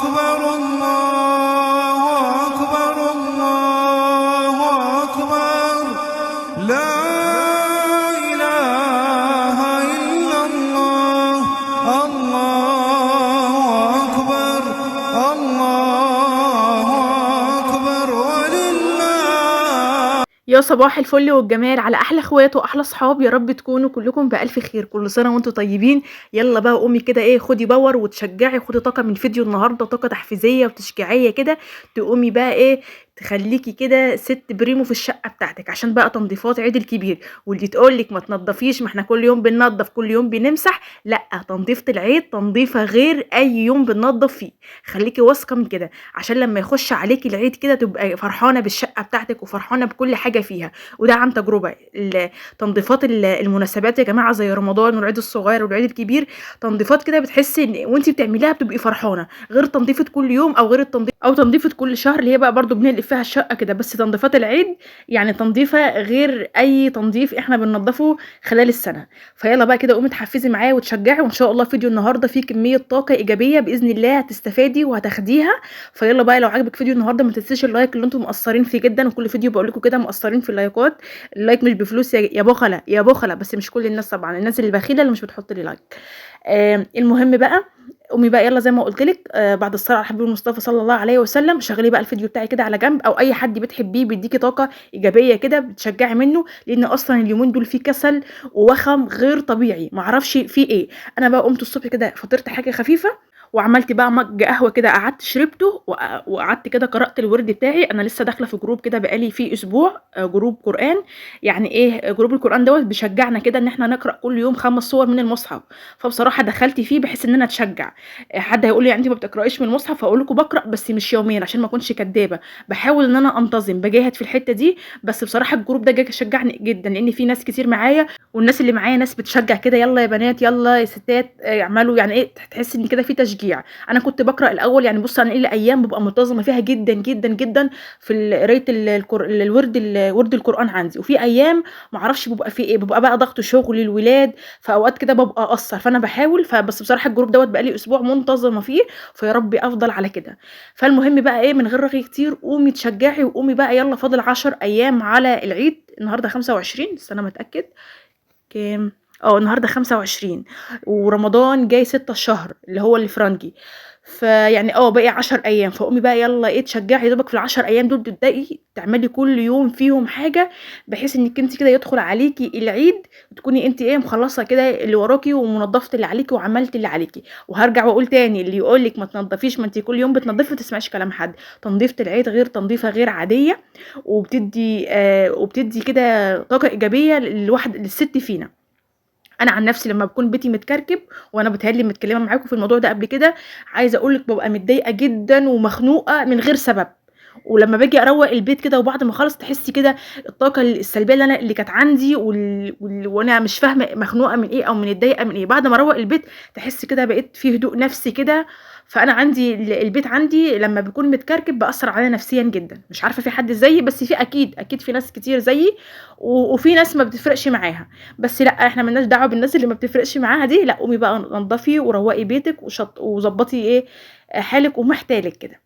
أكبر الله أكبر الله أكبر لا إله إلا الله الله أكبر الله أكبر ولله. يا صباح الفل والجمال على احلى اخوات واحلى اصحاب، يا رب تكونوا كلكم بالف خير، كل سنة وانتم طيبين. يلا بقى قومي كده ايه، خدي power وتشجعي، خدي طاقة من فيديو النهارده، طاقة تحفيزيه وتشجيعيه كده، تقومي بقى ايه تخليكي كده ست بريمو في الشقة بتاعتك، عشان بقى تنظيفات عيد الكبير. واللي تقولك ما تنضفيش، ما احنا كل يوم بننضف كل يوم بنمسح، لا، تنظيفه العيد تنظيفه غير اي يوم بننضف فيه، خليكي واثقة من كده، عشان لما يخش عليكي العيد كده تبقى فرحانة بالشقه بتاعتك وفرحانه بكل حاجة فيها. وده عن تجربه، تنظيفات المناسبات يا جماعة زي رمضان والعيد الصغير والعيد الكبير، تنظيفات كده بتحسي ان وانت بتعمليها بتبقي فرحانة، غير تنظيفه كل يوم او غير التنظيف او تنظيفه كل شهر اللي هي بقى برضو بنقلب فيها الشقة كده. بس تنظيفات العيد يعني تنظيفه غير اي تنظيف احنا بننظفه خلال السنة. فيلا بقى كده قومي تحفزي معايا وتشجعي، وان شاء الله فيديو النهارده فيه كمية طاقة ايجابية باذن الله هتستفادي وهتاخديها. فيلا بقى لو عجبك فيديو النهارده ما تنسيش ال like اللي انتم مقصرين فيه جدا، وكل فيديو بقول لكم كده مقصرين في اللايكات، ال like مش بفلوس يا بخله يا بخله، بس مش كل الناس طبعا، الناس اللي بخيله اللي مش بتحط لي like. المهم بقى قومي بقى يلا زي ما قلت لك، بعد الصلاة على حبيب المصطفى صلى الله عليه وسلم، شغلي بقى الفيديو بتاعي كده على جنب، او اي حد بتحبيه بيديكي طاقة ايجابية كده بتشجعي منه، لان اصلا اليومين دول في كسل ووخم غير طبيعي، معرفش في ايه. انا بقى قمت الصبح كده فطرت حاجة خفيفة، وعملت بقى مج قهوة كده، قعدت شربته وقعدت كده قرات الورد بتاعي. انا لسه داخله في group كده بقالي فيه اسبوع، group قران. يعني ايه group القران دوت؟ بيشجعنا كده ان احنا نقرا كل يوم 5 سور من المصحف، فبصراحة دخلت فيه بحيث ان انا اتشجع. حد هيقول لي يعني انت ما بتقرايش من المصحف؟ فاقول لكم بقرا بس مش يوميا عشان ما اكونش كدابه، بحاول ان انا انتظم، بجاهد في الحتة دي. بس بصراحة ال group ده جه شجعني جدا، لان في ناس كتير معايا، والناس اللي معايا ناس بتشجع كده، يلا يا بنات يلا يا ستات، اعملوا، يعني ايه، تحس ان كده في تشجيع. انا كنت بقرا الاول، يعني بص انا ايه الايام ببقى منتظمة فيها جدا جدا جدا في قرايه الورد ورد القران عندي، وفي ايام ما اعرفش ببقى في ايه، ببقى بقى ضغط شغل الولاد، فاوقات كده ببقى اقصر، فانا بحاول. فبس بصراحة ال group دوت بقالي اسبوع منتظمة فيه، فيا ربي افضل على كده. فالمهم بقى ايه، من غير رغي كتير قومي تشجعي وقومي بقى يلا، فاضل 10 ايام على العيد، النهارده 25، استنى ما اتاكد كام، النهارده 25، ورمضان جاي 6 الشهر اللي هو الفرنجي، فيعني باقي 10 ايام. فقومي بقى يلا ايه تشجعي دوبك في ال10 ايام دول، تبداي تعملي كل يوم فيهم حاجة، بحيث انك انت كده يدخل عليكي العيد تكوني انت ايه مخلصة كده اللي وراكي ومنظفه اللي عليكي وعملتي اللي عليكي. وهرجع واقول تاني، اللي يقولك ما تنظفيش، ما انت كل يوم بتنظفي، ما تسمعيش كلام حد. تنظيفه العيد غير تنظيفه غير عادية، وبتدي كده طاقة ايجابية للواحد للست فينا. انا عن نفسي لما بكون بيتي متكركب، وانا بتهيألي متكلمه معاكم في الموضوع ده قبل كده، عايزه اقولك ببقى متضايقة جدا ومخنوقه من غير سبب، ولما باجي اروق البيت كده وبعد ما اخلص تحسي كده الطاقة السلبية اللي انا اللي كانت عندي وانا مش فاهمه مخنوقه من ايه او متضايقة من ايه، بعد ما اروق البيت تحسي كده بقيت فيه هدوء نفسي كده. فانا عندي البيت عندي لما بيكون متكركب بأثر عليا نفسيا جدا، مش عارفه في حد زيي، بس في اكيد في ناس كتير زيي، وفي ناس ما بتفرقش معاها، بس لا احنا مالناش دعوه بالناس اللي ما بتفرقش معاها دي، لا قومي بقى نضفي وروقي بيتك وظبطي ايه حالك ومحتالك كده.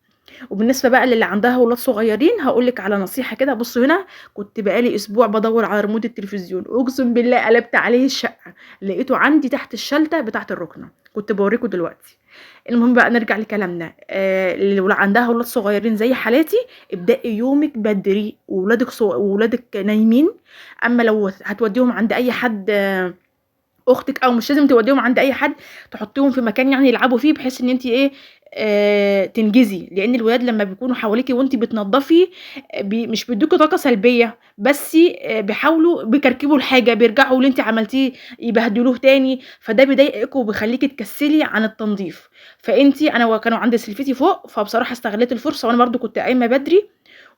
وبالنسبة بقى للي عندها ولاد صغيرين هقولك على نصيحة كده. بصوا هنا كنت بقالي اسبوع بدور على ريموت التلفزيون، اقسم بالله قلبت عليه الشقة، لقيته عندي تحت الشلته بتاعه الركنه، كنت بوريكم دلوقتي. المهم بقى نرجع لكلامنا، اللي عندها ولاد صغيرين زي حالاتي، ابدأي يومك بدري وولادك نايمين. اما لو هتوديهم عند اي حد، اختك، او مش لازم توديهم عند اي حد، تحطيهم في مكان يعني يلعبوا فيه، بحيث ان انت ايه تنجزي، لان الولاد لما بيكونوا حواليكي وانت بتنظفي، مش بيدوكي طاقة سلبية، بس بيحاولوا بيكركبوا الحاجة، بيرجعوا اللي انت عملتيه يبهدلوه تاني، فده بيضايقك وبيخليكي تكسلي عن التنظيف. فانت انا كانوا عند سلفتي فوق، فبصراحة استغليت الفرصة، وانا برضو كنت قايمة بدري،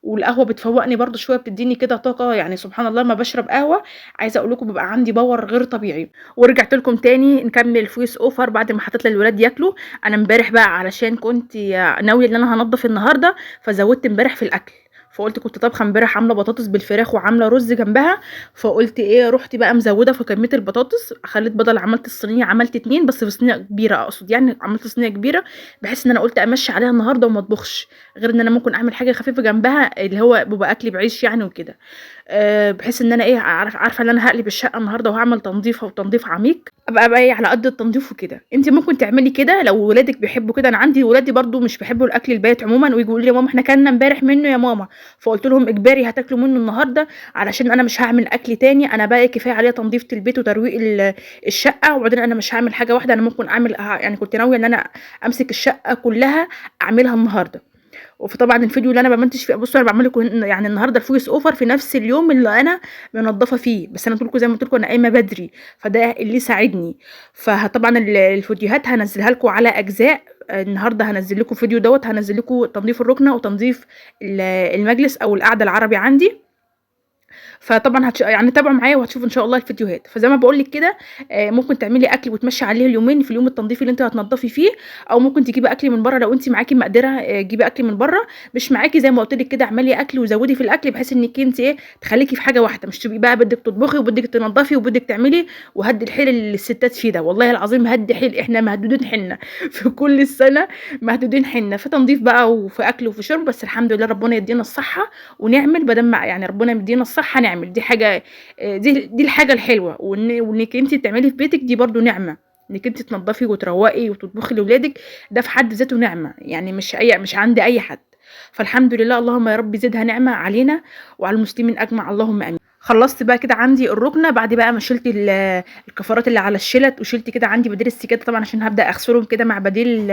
والقهوة بتفوقني برضو شوية، بتديني كده طاقة، يعني سبحان الله ما بشرب قهوة عايزه اقول لكم بيبقى عندي power غير طبيعي. ورجعت لكم تاني نكمل voice over بعد ما حطيت للولاد ياكلوا. انا امبارح بقى علشان كنت ناوية ان انا هنضف النهارده، فزودت امبارح في الاكل، فقلت كنت طابخه امبارح عامله بطاطس بالفراخ وعامله رز جنبها، فقلت ايه رحت بقى مزوده في كمية البطاطس، خليت بدل عملت الصينية عملت 2 بس في صينية كبيرة، اقصد يعني عملت صينية كبيرة بحيث ان انا قلت امشي عليها النهارده وما اطبخش، غير ان انا ممكن اعمل حاجة خفيفة جنبها اللي هو بيبقى اكل بعيش يعني وكده. بحيث ان انا ايه عارفه ان انا هقلب الشقة النهارده وهعمل تنظيفها وتنظيف عميق، ابقى بقى ايه على قد التنظيف وكده. انت ممكن تعملي كده لو ولادك بيحبوا كده. انا عندي ولادي برضو مش بيحبوا الاكل البايت عموما، ويجوا يقولوا لي يا ماما احنا كلنا امبارح منه يا ماما، فقلت لهم اجباري هتاكلوا منه النهارده علشان انا مش هعمل اكل تاني، انا بقى كفاية عليا تنظيفه البيت وترويق الشقة، وبعدين انا مش هعمل حاجة واحدة، انا ممكن اعمل يعني كنت ناوية ان انا امسك الشقة كلها اعملها النهارده. وفطبعا الفيديو اللي انا بمنتج فيه، بصوا انا بعمل لكم يعني النهارده ال voice over في نفس اليوم اللي انا منضفه فيه، بس انا قلت لكم زي ما قلت لكم انا قايمة بدري، فده اللي ساعدني. فطبعا الفيديوهات هنزلها لكم على اجزاء، النهارده هنزل لكم فيديو دوت، هنزل لكم تنظيف الركنه وتنظيف المجلس او القعدة العربي عندي. فطبعا يعني تابعوا معايا وهتشوفوا ان شاء الله الفيديوهات. فزي ما بقول لك كده ممكن تعملي اكل وتمشي عليه اليومين في اليوم التنظيفي اللي انت هتنضفي فيه، او ممكن تجيبي اكل من بره لو انت معاكي مقدره، جيبي اكل من بره، مش معاكي زي ما قلت لك كده اعملي اكل وزودي في الاكل، بحيث انك انت ايه تخليكي في حاجة واحدة، مش تبقي بقى بدك تطبخي وبدك تنضفي وبدك تعملي. وهدي الحيل اللي الستات فيه ده، والله العظيم هدي حيل، احنا مهدودين حنا في كل السنة، مهدودين حنا في تنظيف بقى وفي اكل وفي شرب، بس الحمد لله ربنا يدينا الصحة ونعمل، بدل ما يعني ربنا يدينا الصحة نعمل. دي حاجة، دي الحاجة الحلوة، وانك انت تعملي في بيتك دي برضو نعمه، انك انت تنظفي وتروقي وتطبخي لاولادك ده في حد ذاته نعمه، يعني مش عند اي حد. فالحمد لله، اللهم يا رب زدها نعمه علينا وعلى المسلمين اجمع، اللهم امين. خلصت بقى كده عندي الركنه بعد بقى ما شلت الكفرات اللي على الشلت، وشلت كده عندي بديل السجادة طبعا عشان هبدا اغسلهم كده مع بديل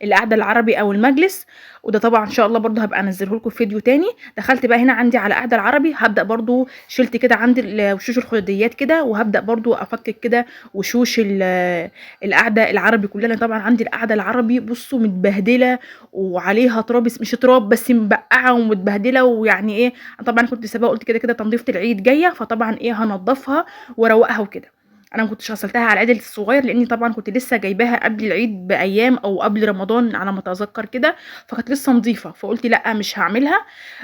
القعدة العربي او المجلس، وده طبعا ان شاء الله برضو هبقى انزله لكم في فيديو تاني. دخلت بقى هنا عندي على القعدة العربي، هبدا برضو شلت كده عندي وشوش الخدوديات كده، وهبدا برضو افكك كده وشوش القعدة العربي كلها. لأن طبعا عندي القعدة العربي بصوا متبهدله وعليها تراب، مش تراب بس مبقعه ومتبهدله، ويعني ايه طبعا كنت سابقه قلت كده كده تنظيفه العيد جاية، فطبعا ايه هنضفها واروقها وكده. انا ما كنتش غسلتها على العيد الصغير لاني طبعا كنت لسه جايباها قبل العيد بايام او قبل رمضان على ما اتذكر كده، فكانت لسه نظيفة، فقلت لا مش هعملها.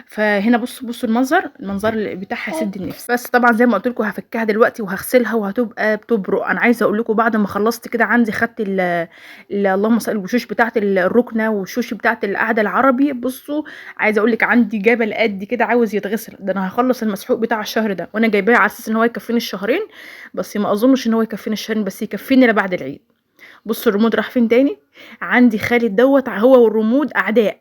فهنا بصوا المنظر بتاعها سد النفس. بس طبعا زي ما قلت لكم هفكها دلوقتي وهغسلها وهتبقى بتبرق. انا عايزه اقول لكم بعد ما خلصت كده عندي خدت اللهم صل الوشوش بتاعه الركنه والوشوش بتاعه القعدة العربي، بصوا عايزه اقول لك عندي جبل قد كده عاوز يتغسل. ده انا هخلص المسحوق بتاع الشهر ده، وانا جايباه على اساس ان هو يكفيني الشهرين، بس ما اظنش ان هو يكفيني الشهرين، بس يكفيني لبعد العيد. بصوا الريموت راح فين تاني؟ عندي خالد دوت هو والريموت اعداء،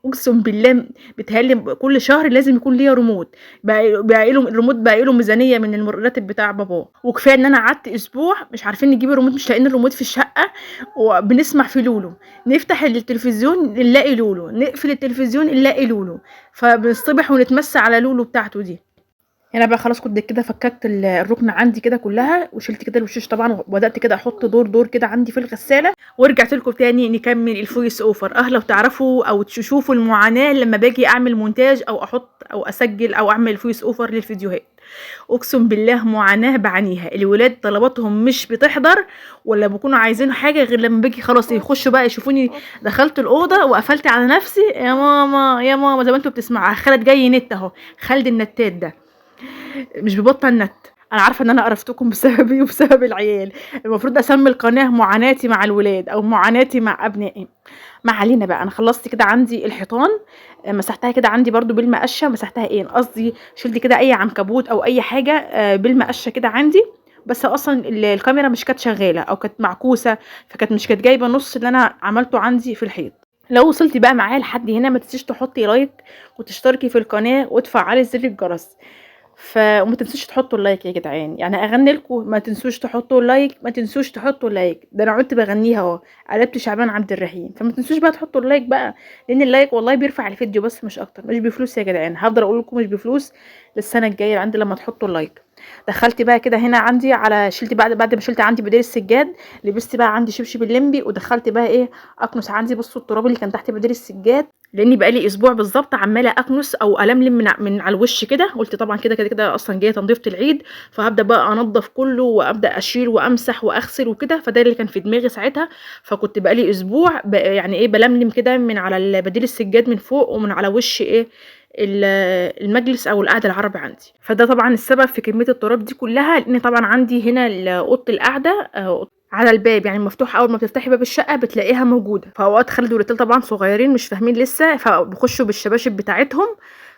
اقسم بالله بيتهيألي كل شهر لازم يكون ليا ريموت، بقى له الريموت، بقى له ميزانية من الراتب بتاع باباه. وكفاية ان انا قعدت اسبوع مش عارفين نجيب الريموت، مش لاقيين الريموت في الشقة، وبنسمع في لولو، نفتح التلفزيون نلاقي لولو، نقفل التلفزيون نلاقي لولو، فبنصطبح ونتمسى على لولو بتاعته دي. هنا بقى خلاص كنت كده فككت الركنه عندي كده كلها، وشلت كده الوشوش طبعا، وبدات كده احط دور دور كده عندي في الغسالة، ورجعت لكم تاني نكمل ال voice over. لو تعرفوا او تشوفوا المعاناة لما باجي اعمل مونتاج او احط او اسجل او اعمل voice over للفيديوهات، اقسم بالله معاناة بعانيها. الولاد طلباتهم مش بتحضر ولا بيكونوا عايزين حاجة غير لما باجي خلاص يخشوا بقى يشوفوني دخلت الاوضة وقفلت على نفسي، يا ماما يا ماما، زي ما انتوا بتسمعوا خالد جاي نت اهو، خالد النتات ده مش ببطل نت. انا عارفه ان انا قرفتكم بسببي وبسبب العيال، المفروض اسمي القناة معاناتي مع الولاد او معاناتي مع ابنائي. ما علينا بقى، انا خلصت كده عندي الحيطان، مسحتها كده عندي برضو بالمقشه، مسحتها ايه قصدي شلت كده اي عنكبوت او اي حاجة بالمقشه كده عندي، بس اصلا الكاميرا مش كانت شغالة او كانت معكوسة، فكانت مش كانت جايبه نص اللي انا عملته عندي في الحيط. لو وصلتي بقى معايا لحد هنا ما تنسيش تحطي like وتشتركي في القناة وتفعلي زر الجرس، وما تنسوش تحطوا ال like يا جدعان، يعني اغني لكم ما تنسوش تحطوا ال like، ما تنسوش تحطوا ال like، ده انا قعدت بغنيها اهو، قلبت شعبان عبد الرحيم. فما تنسوش بقى تحطوا ال like بقى، لان ال like والله بيرفع الفيديو بس مش اكتر، مش بفلوس يا جدعان، هفضل اقول لكم مش بفلوس للسنة الجاية عندي لما تحطوا ال like. دخلت بقى كده هنا عندي على شلت بعد ما شلت عندي بديل السجاد، لبست بقى عندي شبشب الليمبي، ودخلت بقى ايه اكنس عندي. بصوا التراب اللي كان تحت بديل السجاد، لاني بقالي اسبوع بالظبط عماله اكنس او الملم من على الوش كده. قلت طبعا كده كده كده اصلا جاية تنظيفه العيد، فهبدا بقى انضف كله وابدا اشيل وامسح واغسل وكده، فده اللي كان في دماغي ساعتها. فكنت بقالي اسبوع يعني ايه بلملم كده من على بديل السجاد من فوق ومن على وش ايه المجلس او القعدة العربي عندي. فده طبعا السبب في كمية التراب دي كلها، لان طبعا عندي هنا اوضة القعدة على الباب، يعني مفتوح، اول ما بتفتحي باب الشقة بتلاقيها موجودة. فاوقات خالد وريتال طبعا صغيرين مش فاهمين لسه، فبخشوا بالشباشب بتاعتهم،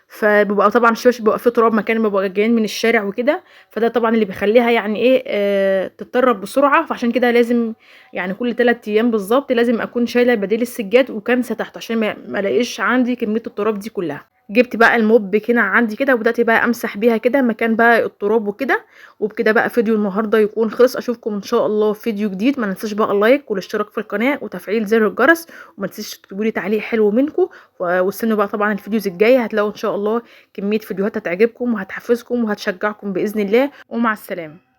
فبيبقى طبعا الشباشب بيبقى فيه تراب مكان ما بيبقوا جايين من الشارع وكده، فده طبعا اللي بيخليها يعني ايه تتطرب بسرعة. فعشان كده لازم يعني كل 3 ايام بالظبط لازم اكون شايله بديل السجاد وكنسه تحت، عشان ما الاقيش عندي كمية التراب دي كلها. جبت بقى الموب هنا عندي كده وبدات بقى امسح بيها كده مكان بقى التراب وكده. وبكده بقى فيديو النهارده يكون خلص. اشوفكم ان شاء الله في فيديو جديد. ما ننساش بقى ال like والاشتراك في القناة وتفعيل زر الجرس، وما تنسيش تكتبوا لي تعليق حلو منكم، واستنوا بقى طبعا ال videos الجاية، هتلاقوا ان شاء الله كمية فيديوهات هتعجبكم وهتحفزكم وهتشجعكم باذن الله. ومع السلامة.